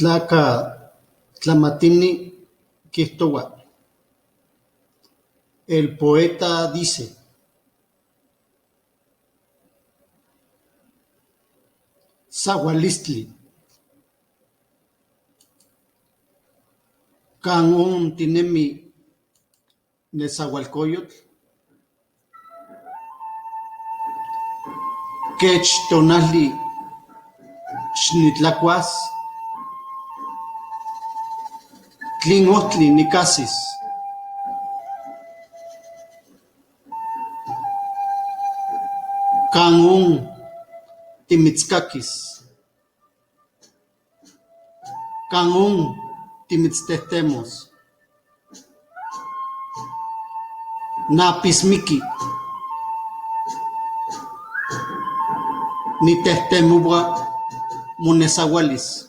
Tlaca tlamatini quiijtohua. El poeta dice: Sahualistli. Can on tinemi Nezahualcóyotl? Quech tonali xnitlacuas? Tlin ojtli nicajsis? Can on timitzcaquis? Can on timitztejtemos? Napismiqui. Nitejtemohua monesahualis.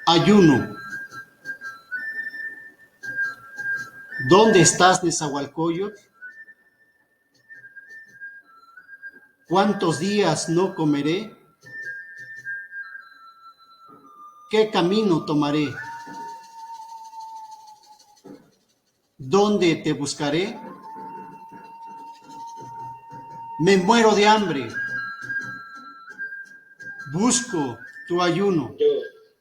Ayuno. ¿Dónde estás, Nezahualcóyotl? ¿Cuántos días no comeré? ¿Qué camino tomaré? ¿Dónde te buscaré? Me muero de hambre. Busco tu ayuno. Yo.